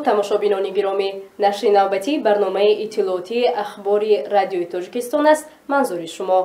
Тамошобинони гиромӣ, нашри навбатии барномаи иттилоотии Ахбори Радиои Тоҷикистон аст манзури шумо.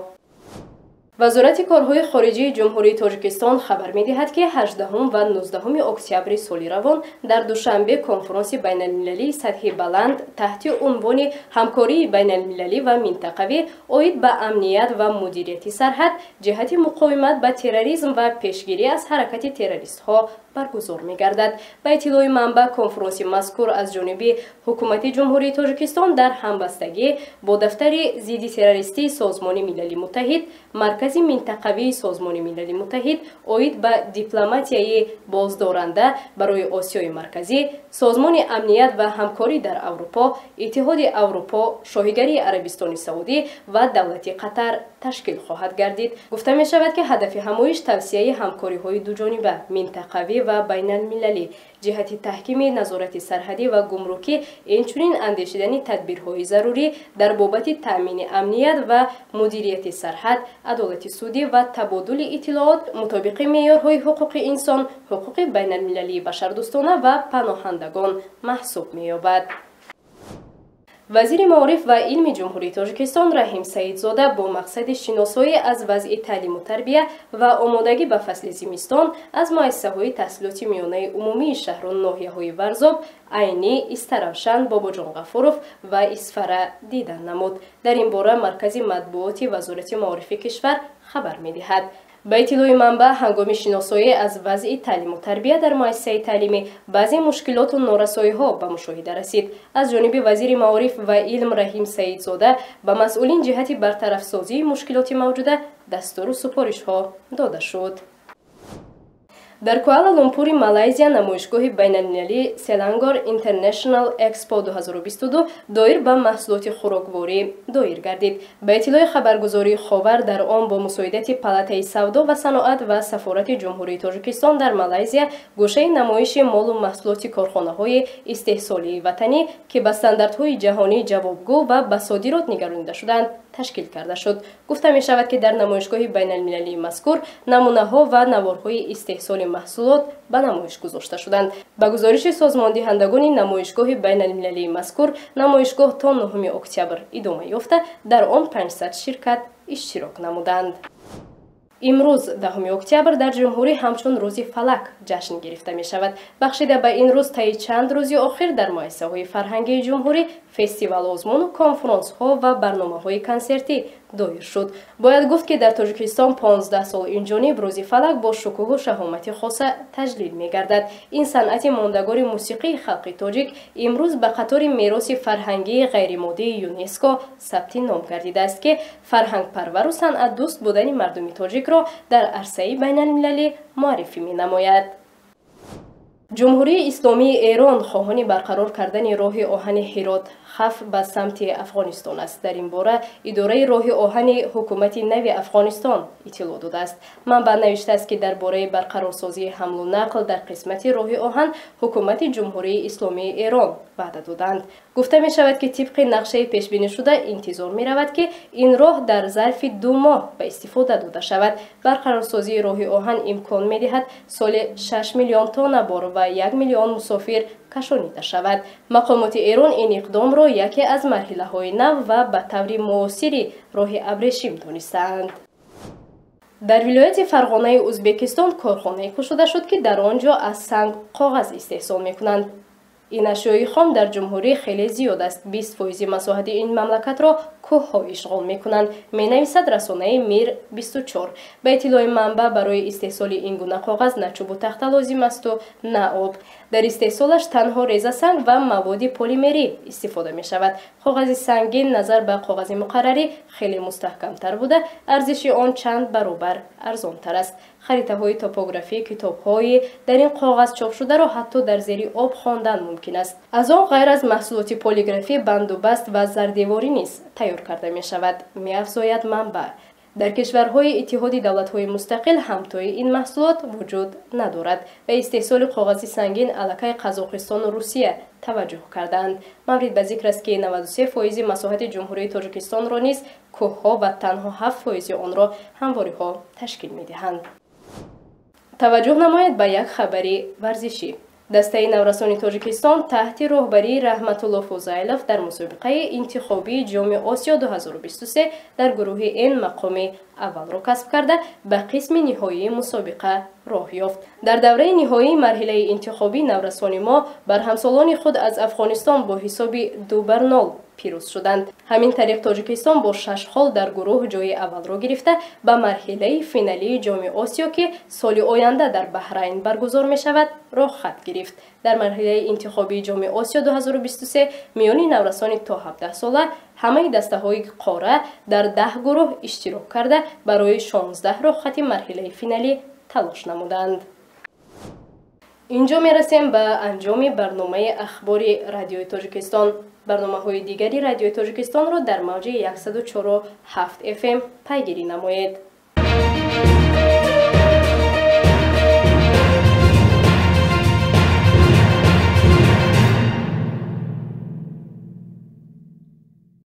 Вазорати корҳои хориҷии Ҷумҳурии Тоҷикистон хабар медиҳад, ки 18 ва 19 октябри соли равон дар Душанбе конфронси байналмилалии сатҳи баланд таҳти унвони «Ҳамкории байналмилалӣ ва минтақавӣ оид ба амният ва мудирияти сарҳад ҷиҳати муқовимат ба терроризм ва пешгирӣ аз ҳаракати террористҳо» баргузор мегардад. Ба иттилои манбаъ, конфронси мазкур аз ҷониби Ҳукумати Ҷумҳурии Тоҷикистон дар ҳамбастагӣ бо Дафтари зидди террористии Созмони Милали Муттаҳид, Маркази минтақавии Созмони Милали Муттаҳид оид ба дипломатияи боздоранда барои Осиёи Марказӣ, Созмони амният ва ҳамкорӣ дар Аврупо, Иттиҳоди Аврупо, Шоҳигарии Арабистони Саудӣ ва Давлати Қатар ташкил хоҳад гардид. Гуфта мешавад, ки ҳадафи ҳамоиш тавсияи ҳамкориҳои дуҷониба, минтақавӣ ва байналмилалӣ ҷиҳати таҳкими назорати сарҳадӣ ва гумрукӣ, инчунин андешидани тадбирҳои зарурӣ дар бобати таъмини амният ва мудирияти сарҳад, адолати судӣ ва табодули иттилоот мутобиқи меъёрҳои ҳуқуқи инсон, ҳуқуқи байналмилалии башардӯстона ва паноҳандагон маҳсуб меёбад. Вазири маориф ва илми Ҷумҳурии Тоҷикистон Раҳим Саидзода бо мақсади шиносоӣ аз вазъи таълиму тарбия ва омодагӣ ба фасли зимистон аз муассисаҳои таҳсилоти миёнаи умумии шаҳру ноҳияҳои Варзоб, Айнӣ, Истаравшан, Бобоҷон Ғафуров ва Исфара дидан намуд. Дар ин бора маркази матбуоти Вазорати маорифи кишвар хабар медиҳад. Ба иттилои манбаъ, ҳангоми шиносоӣ аз вазъи таълиму тарбия дар муассисаи таълимӣ баъзе мушкилоту норасоиҳо ба мушоҳида расид. Аз ҷониби вазири маориф ва илм Раҳим Саидзода ба масъулин ҷиҳати бартарафсозии мушкилоти мавҷуда дастуру супоришҳо дода шуд. Дар Куала Лумпури Малайзия намоишгоҳи байналмилалии Селангор International Expo 2022 доир ба маҳсулоти хӯрокворӣ доир гардид. Ба иттилои хабаргузории Ховар, дар он бо мусоидати Палатаи савдо ва саноат ва Сафорати Ҷумҳурии Тоҷикистон дар Малайзия гӯшаи намоиши молу маҳсулоти корхонаҳои истеҳсолии ватанӣ, ки ба стандартҳои ҷаҳонӣ ҷавобгӯ ва ба содирот нигаронида шуданд, ташкил карда шуд. Гуфта мешавад, ки дар намоишгоҳи байналмилалии мазкур намунаҳо ва наворҳои истеҳсоли маҳсулот ба намоиш гузошта шуданд. Ба гузориши созмондиҳандагони намоишгоҳи байналмилалии мазкур, намоишгоҳ то 9 октябр идома ёфта, дар он 500 ширкат иштирок намуданд. Имрӯз, 10 октябр, дар ҷумҳурӣ ҳамчун Рӯзи фалак ҷашн гирифта мешавад. Бахшида ба ин рӯз таи чанд рӯзи охир дар муассисаҳои фарҳангии ҷумҳурӣ фестивал, озмуну конфронсҳо ва барномаҳои консертӣ доир шуд. Бояд гуфт, ки дар Тоҷикистон 15 сол инҷониб Рӯзи фалак бо шукӯҳу шаҳомати хоса таҷлил мегардад. Ин санъати мондагори мусиқии халқи тоҷик имрӯз ба қатори мероси фарҳангии ғайримоддии ЮНЕСКО сабти ном гардидааст, ки фарҳангпарвару санъатдӯст будани мардуми тоҷикро дар арсаи байналмилалӣ муаррифӣ менамояд. Ҷумҳурии Исломии Эрон хоҳони барқарор кардани роҳи оҳани Ҳирот Хаф ба самти Афғонистон аст. Дар ин бора идораи роҳи оҳани ҳукумати нави Афғонистон иттилоъ додааст. Манбаъ навиштааст, ки дар бораи барқарорсозии ҳамлу нақл дар қисмати роҳи оҳан ҳукумати Ҷумҳурии Исломии Эрон ваъда доданд. Гуфта мешавад, ки тибқи нақшаи пешбинишуда интизор меравад, ки ин роҳ дар зарфи 2 моҳ ба истифода дода шавад. Барқарорсозии роҳи оҳан имкон медиҳад соли 6 миллион тонна бор ва 1 миллион мусофир кашонида шавад. Мақомоти Эрон ин иқдомро яке аз марҳилаҳои нав ва ба таври муосири роҳи абрешим донистаанд. Дар вилояти Фарғонаи Ӯзбекистон корхонае кушода шуд, ки дар он ҷо аз санг коғаз истеҳсол мекунанд. Ин ашёи хом дар ҷумҳурӣ хеле зиёд аст. 20 фоизи масоҳати ин мамлакатро кӯҳҳо ишғол мекунанд, менависад расонаи Мир 24. Ба иттилои манбаъ, барои истеҳсоли ин гуна коғаз на чӯбу тахта лозим асту на об. Дар истеҳсолаш танҳо резасанг ва маводи полимерӣ истифода мешавад. Коғази сангин назар ба коғази муқаррарӣ хеле мустаҳкамтар буда, арзиши он чанд баробар арзонтар аст. Харитаҳои топографӣ, китобҳои дар ин коғаз чопшударо ҳатто дар зери об хондан мумкин аст. Аз он ғайр аз маҳсулоти полиграфӣ, бандубаст ва зардеворӣ низ тайёр карда мешавад, меафзояд манбаъ. Дар кишварҳои Иттиҳоди Давлатҳои Мустақил ҳамтои ин маҳсулот вуҷуд надорад. Ба истеҳсоли коғази сангин аллакай Қазоқистону Русия таваҷҷӯҳ кардаанд. Маврид ба зикр аст, ки 93 фоизи масоҳати Ҷумҳурии Тоҷикистонро низ кӯҳҳо ва танҳо 7 фоизи онро ҳамвориҳо ташкил медиҳанд. Таваҷҷӯҳ намоед ба як хабари варзишӣ. Дастаи наврасони Тоҷикистон таҳти роҳбарии Раҳматулло Фузайлов дар мусобиқаи интихобии Ҷоми Осиё 2023 дар гурӯҳи Н мақоми аввалро касб карда, ба қисми ниҳоии мусобиқа роҳ ёфт. Дар давраи ниҳоии марҳилаи интихобӣ наврасони мо бар ҳамсолони худ аз Афғонистон бо ҳисоби 2-0 пирӯз шуданд. Ҳамин тариқ Тоҷикистон бо 6 хол дар гурӯҳ ҷои аввалро гирифта, ба марҳилаи финалии Ҷоми Осиё, ки соли оянда дар Баҳрайн баргузор мешавад, роҳхат гирифт. Дар марҳилаи интихобии Ҷоми Осиё 2023 миёни наврасони то 17 сола ҳамаи дастаҳои қора дар 10 гурӯҳ иштирок карда, барои 16 роҳхати марҳилаи финалӣ талош намуданд. Инҷо мерасем ба анҷоми барномаи ахбори Радиои Тоҷикистон. Барномаҳои дигари Радиои Тоҷикистонро дар мавҷи 104,7 FM пайгирӣ намоед.